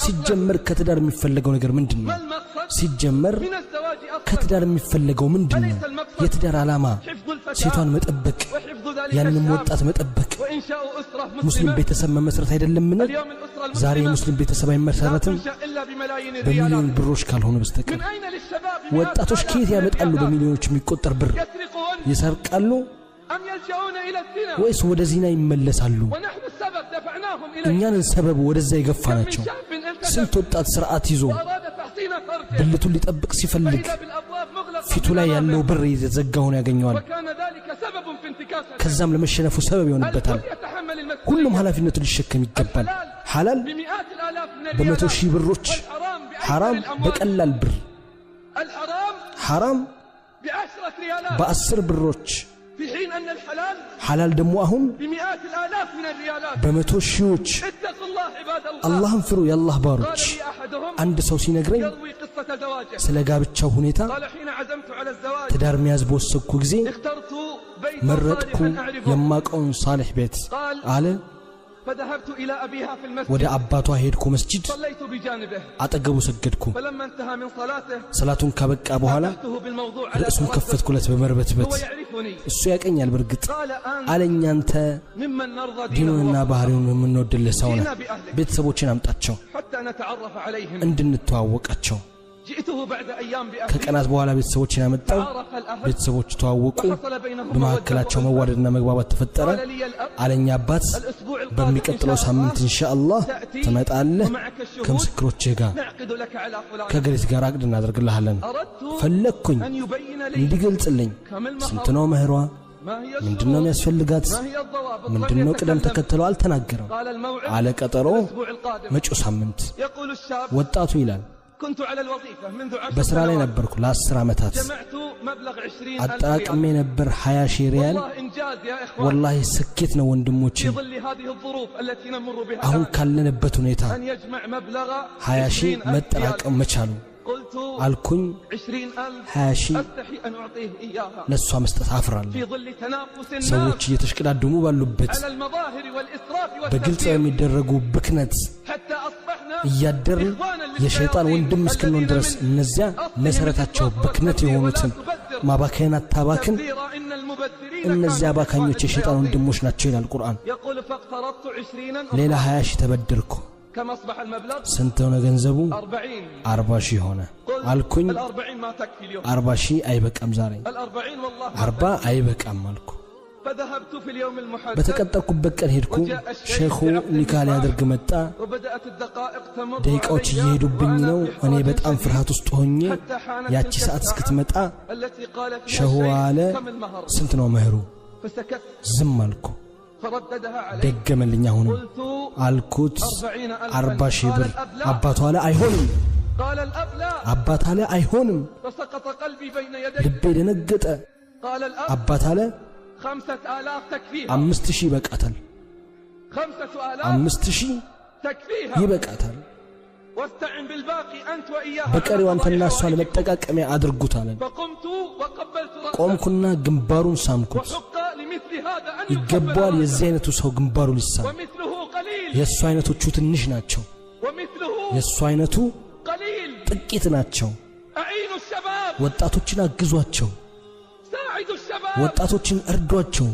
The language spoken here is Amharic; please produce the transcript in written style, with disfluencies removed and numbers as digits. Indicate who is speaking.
Speaker 1: ሲጀመር ከትዳር የሚፈለገው ነገር ምንድነው? ሲጀመር ከትዳር የሚፈለገው ምንድነው? የትዳር ዓላማ ሴቷን መጠበቅ፣ ያንንም ወጣት መጠበቅ፣ ሙስሊም ቤተሰብ መመስረት አይደለምን? ዛሬ የሙስሊም ቤተሰብ አይመሰረትም በሚሊዮን ብሮች ካልሆነ በስተቀር። ወጣቶች ከየት ያመጣሉ በሚሊዮኖች የሚቆጠር ብር? ይሰርቃሉ ወይስ ወደ ዚና ይመለሳሉ? እኛንን ሰበብ ወደዛ የገፋናቸው። ስንት ወጣት ስርዓት ይዞ ብልቱን ሊጠብቅ ሲፈልግ ፊቱ ላይ ያለው ብር የተዘጋ ሆኖ ያገኘዋል። ከዛም ለመሸነፉ ሰበብ ይሆንበታል። ሁሉም ኃላፊነቱን ሊሸከም ይገባል። ሐላል በመቶ ሺህ ብሮች፣ ሐራም በቀላል ብር፣ ሐራም በ10 ብሮች፣ ሐላል ደግሞ አሁን በመቶ ሺዎች። አላህን ፍሩ የአላህ ባሮች። አንድ ሰው ሲነግረኝ ስለ ጋብቻው ሁኔታ ትዳር መያዝ በወሰንኩ ጊዜ መረጥኩ የማውቀውን ሳሊሕ ቤት አለ። ወደ አባቷ ሄድኩ፣ መስጂድ አጠገቡ ሰገድኩ። ሰላቱን ካበቃ በኋላ ርዕሱን ከፈትኩለት በመርበትበት። እሱ ያቀኛል በርግጥ። አለኝ አንተ ዲኑንና ባህሪውን የምንወድልህ ሰው ነህ፣ ቤተሰቦችን አምጣቸው እንድንተዋወቃቸው። ከቀናት በኋላ ቤተሰቦችን አመጣው። ቤተሰቦች ተዋወቁ። በመካከላቸው መዋደድና መግባባት ተፈጠረ። አለኝ አባት በሚቀጥለው ሳምንት ኢንሻአላህ ትመጣለህ ከምስክሮችህ ጋር ከገሊት ጋር አቅድ እናደርግልሃለን። ፈለግኩኝ እንዲገልጽልኝ ስንት ነው መህሯ፣ ምንድነው የሚያስፈልጋት፣ ምንድነው ቅደም ተከተለው አልተናገረም። አለ ቀጠሮ መጪው ሳምንት። ወጣቱ ይላል በስራ ላይ ነበርኩ ለ10 ዓመታት አጠራቅሜ ነበር 20 ሺህ ሪያል። ወላሂ ስኬት ነው ወንድሞቼ፣ አሁን ካለንበት ሁኔታ 20 ሺህ መጠራቀም መቻሉ። አልኩኝ 20 ሺህ ለእሷ መስጠት አፍራለሁ። ሰዎች እየተሽቀዳደሙ ባሉበት በግልጽ የሚደረጉ ብክነት እያደርን የሸይጣን ወንድም እስክንሆን ድረስ እነዚያ መሰረታቸው ብክነት የሆኑትን ማባከን አታባክን፣ እነዚያ አባካኞች የሸይጣን ወንድሞች ናቸው ይላል ቁርአን። ሌላ 20 ሺህ ተበደርኩ። ስንት ሆነ ገንዘቡ? 40 ሺህ ሆነ። አልኩኝ 40 ሺህ አይበቃም ዛሬ፣ 40 አይበቃም አልኩ። በተቀጠርኩበት ቀን ሄድኩ። ሼኹ ኒካህ ሊያደርግ መጣ። ደቂቃዎች እየሄዱብኝ ነው። እኔ በጣም ፍርሃት ውስጥ ሆኜ ያቺ ሰዓት እስክትመጣ ሸሁ አለ ስንት ነው መህሩ? ዝም አልኩ። ደገመልኝ። አሁንም አልኩት 40 ሺህ ብር። አባቱ አለ አይሆንም፣ አባት አለ አይሆንም። ልቤ ደነገጠ። አባት አለ 5 ሺህ ይበቃታል፣ 5 ሺህ ይበቃታል። በቀሪው አንተና እሷ ለመጠቃቀሚያ አድርጉት አለን። ቆምኩና ግንባሩን ሳምኩት። ይገባዋል የዚህ አይነቱ ሰው ግንባሩ ሊሳም። የእሱ አይነቶቹ ትንሽ ናቸው፣ የእሱ አይነቱ ጥቂት ናቸው። ወጣቶችን አግዟቸው፣ ወጣቶችን እርዷቸው።